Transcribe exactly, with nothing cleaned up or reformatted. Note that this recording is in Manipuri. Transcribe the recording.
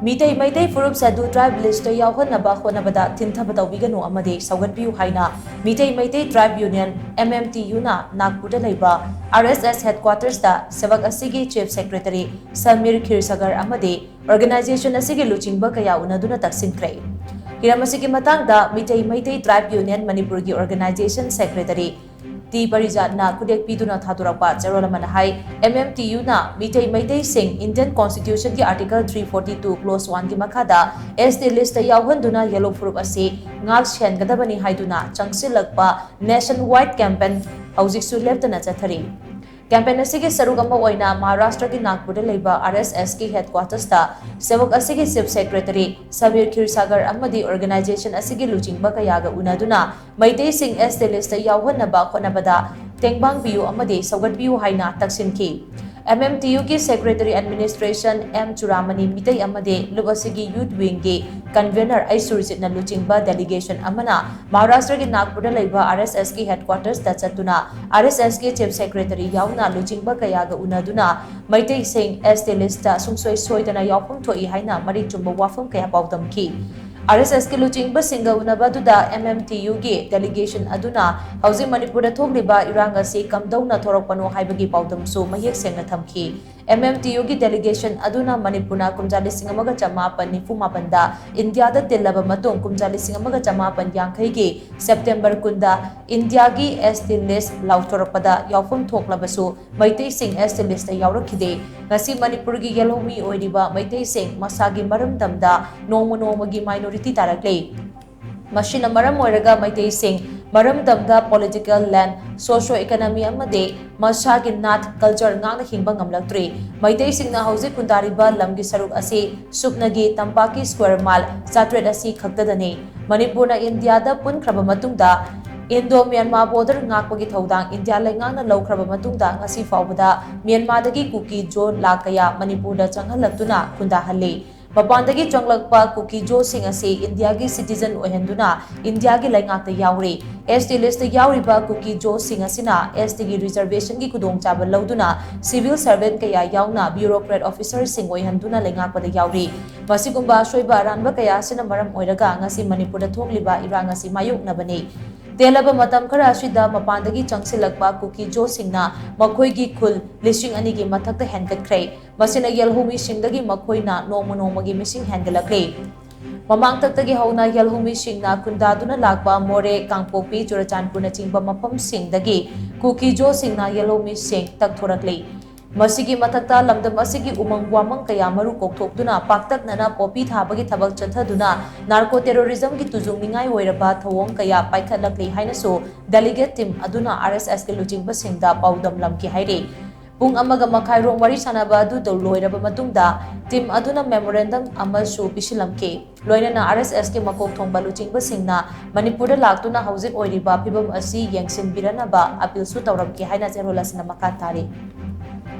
ꯃꯤꯇꯩ ꯃꯩꯇꯩ ꯐꯨꯔꯨꯞ Scheduled Tribe list ꯇ ꯌꯥꯎꯍꯟꯅꯕ ꯍꯣꯠꯅꯕꯗ ꯊꯤꯟꯊꯕ ꯇꯧꯕꯤꯒꯅꯨ ꯑꯃꯗꯤ ꯁꯧꯒꯠꯄꯤꯌꯨ ꯍꯥꯏꯅ Meitei Meitei Tribe Union, M M T U ꯅ ꯅꯥꯒꯄꯨꯔꯗ ꯂꯩꯕ R S S headquarters ꯇ ꯁꯦꯕꯛ ꯑꯁꯤꯒꯤ Chief Secretary ꯁꯃꯤꯔ ꯈꯤꯔꯁꯥꯒꯔ ꯑꯃꯗꯤ organization ꯑꯁꯤꯒꯤ ꯂꯨꯆꯤꯡꯕ ꯀꯌꯥ ꯎꯅꯗꯨꯅ ꯇꯛꯁꯤꯟꯈ꯭ꯔꯦ꯫ ꯍꯤꯔꯝ ꯑꯁꯤꯒꯤ ꯃꯇꯥꯡꯗ ꯃꯤꯇꯩ ꯃꯩꯇꯩ Tribe Union ꯃꯅꯤꯄꯨꯔꯒꯤ organization secretary ꯇꯤ ꯄꯔꯤꯖꯥꯠꯅ ꯈꯨꯗꯦꯛ ꯄꯤꯗꯨꯅ ꯊꯥꯗꯣꯔꯛꯄ ꯆꯦꯔꯣꯜ ꯑꯃꯅ ꯍꯥꯏ, M M T U ꯅ ꯃꯤꯇꯩ ꯃꯩꯇꯩꯁꯤꯡ Indian Constitution ꯒꯤ Article three forty two clause one ꯒꯤ ꯃꯈꯥꯗ S T list ꯇ ꯌꯥꯎꯍꯟꯗꯨꯅ yellow ꯐꯨꯔꯨꯞ ꯑꯁꯤ ꯉꯥꯛ ꯁꯦꯟꯒꯗꯕꯅꯤ ꯍꯥꯏꯗꯨꯅ ꯆꯪꯁꯤꯜꯂꯛꯄ nationwide campaign ꯍꯧꯖꯤꯛꯁꯨ ꯂꯦꯞꯇꯅ ꯆꯠꯊꯔꯤ꯫ Campaign ꯑꯁꯤꯒꯤ ꯁꯔꯨꯛ ꯑꯃ ꯑꯣꯏꯅ ꯃꯍꯥꯔꯥꯁꯇ꯭ꯔꯒꯤ ꯅꯥꯒꯄꯨꯔꯗ ꯂꯩꯕ R S S ꯀꯤ headquarters ꯇ ꯁꯦꯕꯛ ꯑꯁꯤꯒꯤ Chief Secretary ꯁꯃꯤꯔ ꯈꯤꯔꯁꯥꯒꯔ ꯑꯃꯗꯤ organization ꯑꯁꯤꯒꯤ ꯂꯨꯆꯤꯡꯕ ꯀꯌꯥꯒ ꯎꯅꯗꯨꯅ ꯃꯩꯇꯩꯁꯤꯡ S T list ꯇ ꯌꯥꯎꯍꯟꯅꯕ ꯍꯣꯠꯅꯕꯗ ꯇꯦꯡꯕꯥꯡꯕꯤꯌꯨ ꯑꯃꯗꯤ ꯁꯧꯒꯠꯄꯤꯌꯨ ꯍꯥꯏꯅ ꯇꯛꯁꯤꯟꯈꯤ꯫ M M T U ꯒꯤ Secretary Administration M ꯆꯨꯔꯥꯃꯅꯤ ꯃꯤꯇꯩ ꯑꯃꯗꯤ ꯂꯨꯞ ꯑꯁꯤꯒꯤ Youth Wing ꯒꯤ convener ꯑꯩ ꯁꯨꯔꯖꯤꯠꯅ ꯂꯨꯆꯤꯡꯕ delegation ꯑꯃꯅ ꯃꯍꯥꯔꯥꯁꯇ꯭ꯔꯒꯤ ꯅꯥꯒꯄꯨꯔꯗ ꯂꯩꯕ R S S ꯀꯤ headquarters ꯇ ꯆꯠꯇꯨꯅ R S S ꯀꯤ Chief Secretary ꯌꯥꯎꯅ ꯂꯨꯆꯤꯡꯕ ꯀꯌꯥꯒ ꯎꯅꯗꯨꯅ ꯃꯩꯇꯩꯁꯤꯡ S T list ꯇ ꯁꯨꯡꯁꯣꯏ ꯁꯣꯏꯗꯅ ꯌꯥꯎꯐꯝ ꯊꯣꯛꯏ ꯍꯥꯏꯅ ꯃꯔꯤꯛ ꯆꯨꯝꯕ ꯋꯥꯐꯝ ꯀꯌꯥ ꯄꯥꯎꯗꯝꯈꯤ꯫ R S S ꯀꯤ ꯂꯨꯆꯤꯡꯕꯁꯤꯡꯒ ꯎꯅꯕ ꯑꯗꯨꯗ M M T U ꯒꯤ delegation ꯑꯗꯨꯅ ꯍꯧꯖꯤꯛ ꯃꯅꯤꯄꯨꯔꯗ ꯊꯣꯛꯂꯤꯕ ꯏꯔꯥꯡ ꯑꯁꯤ ꯀꯝꯗꯧꯅ ꯊꯣꯔꯛꯄꯅꯣ ꯍꯥꯏꯕꯒꯤ ꯄꯥꯎꯗꯝꯁꯨ ꯃꯌꯦꯛ ꯁꯦꯡꯅ ꯊꯝꯈꯤ꯫ M M T U ꯒꯤ delegation ꯑꯗꯨꯅ ꯃꯅꯤꯄꯨꯔꯅ ꯀꯨꯝꯖꯥ ꯂꯤꯁꯤꯡ ꯑꯃꯒ ꯆꯃꯥꯄꯟ ꯅꯤꯐꯨ ꯃꯥꯄꯟꯗ ꯏꯟꯗꯤꯌꯥꯗ ꯇꯤꯜꯂꯕ ꯃꯇꯨꯡ ꯀꯨꯝꯖꯥ ꯂꯤꯁꯤꯡ ꯑꯃꯒ ꯆꯃꯥꯄꯟ ꯌꯥꯡꯈꯩꯒꯤ September ꯀꯨꯟꯗ ꯏꯟꯗꯤꯌꯥꯒꯤ S T list ꯂꯥꯎꯊꯣꯔꯛꯄꯗ ꯌꯥꯎꯐꯝ ꯊꯣꯛꯂꯕꯁꯨ ꯃꯩꯇꯩꯁꯤꯡ S T list ꯇ ꯌꯥꯎꯔꯛꯈꯤꯗꯦ꯫ ꯉꯁꯤ ꯃꯅꯤꯄꯨꯔꯒꯤ ꯌꯦꯜꯍꯧꯃꯤ ꯑꯣꯏꯔꯤꯕ ꯃꯩꯇꯩꯁꯤꯡ ꯃꯁꯥꯒꯤ ꯃꯔꯝꯗꯝꯗ ꯅꯣꯡꯃ ꯅꯣꯡꯃꯒꯤ minority ꯇꯥꯔꯛꯂꯦ꯫ ꯃꯁꯤꯅ ꯃꯔꯝ ꯑꯣꯏꯔꯒ ꯃꯩꯇꯩꯁꯤꯡ ꯃꯔꯝꯗꯝꯗ political, land, socio economy ꯑꯃꯗꯤ ꯃꯁꯥꯒꯤ ꯅꯥꯠ, culture ꯉꯥꯛꯅ ꯍꯤꯡꯕ ꯉꯝꯂꯛꯇ꯭ꯔꯤ꯫ ꯃꯩꯇꯩꯁꯤꯡꯅ ꯍꯧꯖꯤꯛ ꯈꯨꯟꯗꯥꯔꯤꯕ ꯂꯝꯒꯤ ꯁꯔꯨꯛ ꯑꯁꯤ ꯁꯨꯞꯅꯒꯤ ꯇꯝꯄꯥꯛꯀꯤ square mile ꯆꯥꯇ꯭ꯔꯦꯠ ꯑꯁꯤ ꯈꯛꯇꯗꯅꯤ꯫ ꯃꯅꯤꯄꯨꯔꯅ ꯏꯟꯗꯤꯌꯥꯗ ꯄꯨꯟꯈ꯭ꯔꯕ ꯃꯇꯨꯡꯗ Indo Myanmar border ꯉꯥꯛꯄꯒꯤ ꯊꯧꯗꯥꯡ ꯏꯟꯗꯤꯌꯥ ꯂꯩꯉꯥꯛꯅ ꯂꯧꯈ꯭ꯔꯕ ꯃꯇꯨꯡꯗ ꯉꯁꯤ ꯐꯥꯎꯕꯗ ꯃ꯭ꯌꯥꯟꯃꯥꯔꯗꯒꯤ ꯀꯨꯀꯤ ꯖꯣꯟ ꯂꯥꯈ ꯀꯌꯥ ꯃꯅꯤꯄꯨꯔꯗ ꯆꯪꯍꯜꯂꯛꯇꯨꯅ ꯈꯨꯟꯗꯥꯍꯜꯂꯤ꯫ ꯃꯄꯥꯟꯗꯒꯤ ꯆꯪꯂꯛꯄ ꯀꯨꯀꯤ ꯖꯣꯁꯤꯡ ꯑꯁꯤ ꯏꯟꯗꯤꯌꯥꯒꯤ citizen ꯑꯣꯏꯍꯟꯗꯨꯅ ꯏꯟꯗꯤꯌꯥꯒꯤ ꯂꯩꯉꯥꯛꯇ ꯌꯥꯎꯔꯤ꯫ ST list ꯌꯥꯎꯔꯤꯕ ꯀꯨꯀꯤ ꯖꯣꯁꯤꯡ ꯑꯁꯤꯅ ST ꯒꯤ reservation ꯒꯤ ꯈꯨꯗꯣꯡꯆꯥꯕ ꯂꯧꯗꯨꯅ civil servant ꯀꯌꯥ ꯌꯥꯎꯅ bureaucrat officer ꯁꯤꯡ ꯑꯣꯏꯍꯟꯗꯨꯅ ꯂꯩꯉꯥꯛꯄꯗ ꯌꯥꯎꯔꯤ꯫ ꯃꯁꯤꯒꯨꯝꯕ ꯑꯁꯣꯏꯕ ꯑꯔꯥꯟꯕ ꯀꯌꯥ ꯑꯁꯤꯅ ꯃꯔꯝ ꯑꯣꯏꯔꯒ ꯉꯁꯤ ꯃꯅꯤꯄꯨꯔꯗ ꯊꯣꯛꯂꯤꯕ ꯏꯔꯥꯡ ꯑꯁꯤ ꯃꯥꯌꯣꯛꯅꯕꯅꯤ꯫ ꯇꯦꯜꯂꯕ ꯃꯇꯝ ꯈꯔ ꯑꯁꯤꯗ ꯃꯄꯥꯟꯗꯒꯤ ꯆꯪꯁꯤꯜꯂꯛꯄ ꯀꯨꯀꯤ ꯖꯣꯁꯤꯡꯅ ꯃꯈꯣꯏꯒꯤ ꯈꯨꯜ ꯂꯤꯁꯤꯡ ꯑꯅꯤꯒꯤ ꯃꯊꯛꯇ ꯍꯦꯟꯒꯠꯈ꯭ꯔꯦ꯫ ꯃꯁꯤꯅ ꯌꯦꯜꯍꯧꯃꯤꯁꯤꯡꯗꯒꯤ ꯃꯈꯣꯏꯅ ꯅꯣꯡꯃ ꯅꯣꯡꯃꯒꯤ ꯃꯤꯁꯤꯡ ꯍꯦꯟꯒꯠꯂꯛꯂꯤ꯫ ꯃꯃꯥꯡꯊꯛꯇꯒꯤ ꯍꯧꯅ ꯌꯦꯜꯍꯧꯃꯤꯁꯤꯡꯅ ꯈꯨꯟꯗꯥꯗꯨꯅ ꯂꯥꯛꯄ ꯃꯣꯔꯦ, ꯀꯥꯡꯄꯣꯛꯄꯤ, ꯆꯨꯔꯆꯥꯟꯄꯨꯔꯅꯆꯤꯡꯕ ꯃꯐꯝꯁꯤꯡꯗꯒꯤ ꯀꯨꯀꯤ ꯖꯣꯁꯤꯡꯅ ꯌꯦꯜꯍꯧꯃꯤꯁꯤꯡ ꯇꯛꯊꯣꯔꯛꯂꯤ꯫ ꯃꯁꯤꯒꯤ ꯃꯊꯛꯇ ꯂꯝꯗꯝ ꯑꯁꯤꯒꯤ ꯎꯃꯪ ꯋꯥꯃꯪ ꯀꯌꯥ ꯃꯔꯨ ꯀꯣꯛꯊꯣꯛꯇꯨꯅ ꯄꯥꯛꯇꯛꯅꯅ ꯄꯣꯄꯤ ꯊꯥꯕꯒꯤ ꯊꯕꯛ ꯆꯠꯊꯗꯨꯅ narco terrorism ꯒꯤ ꯇꯨꯖꯨꯡꯅꯤꯡꯉꯥꯏ ꯑꯣꯏꯔꯕ ꯊꯧꯑꯣꯡ ꯀꯌꯥ ꯄꯥꯏꯈꯠꯂꯛꯂꯤ ꯍꯥꯏꯅꯁꯨ delegate team ꯑꯗꯨꯅ RSS ꯀꯤ ꯂꯨꯆꯤꯡꯕꯁꯤꯡꯗ ꯄꯥꯎꯗꯝꯂꯝꯈꯤ ꯍꯥꯏꯔꯤ꯫ ꯄꯨꯡ ꯑꯃꯒ ꯃꯈꯥꯏ ꯔꯣꯝ ꯋꯥꯔꯤ ꯁꯥꯟꯅꯕ ꯑꯗꯨ ꯂꯣꯏꯔꯕ ꯃꯇꯨꯡꯗ team ꯑꯗꯨꯅ memorandum ꯑꯃꯁꯨ ꯄꯤꯁꯤꯜꯂꯝꯈꯤ꯫ ꯂꯣꯏꯅꯅ RSS ꯀꯤ ꯃꯀꯣꯛ ꯊꯣꯡꯕ ꯂꯨꯆꯤꯡꯕꯁꯤꯡꯅ ꯃꯅꯤꯄꯨꯔꯗ ꯂꯥꯛꯇꯨꯅ ꯍꯧꯖꯤꯛ ꯑꯣꯏꯔꯤꯕ ꯐꯤꯕꯝ ꯑꯁꯤ ꯌꯦꯡꯁꯤꯟꯕꯤꯔꯅꯕ appeal ꯁꯨ ꯇꯧꯔꯝꯈꯤ ꯍꯥꯏꯅ ꯆꯦꯔꯣꯜ ꯑꯁꯤꯅ ꯃꯈꯥ ꯇꯥꯔꯤ꯫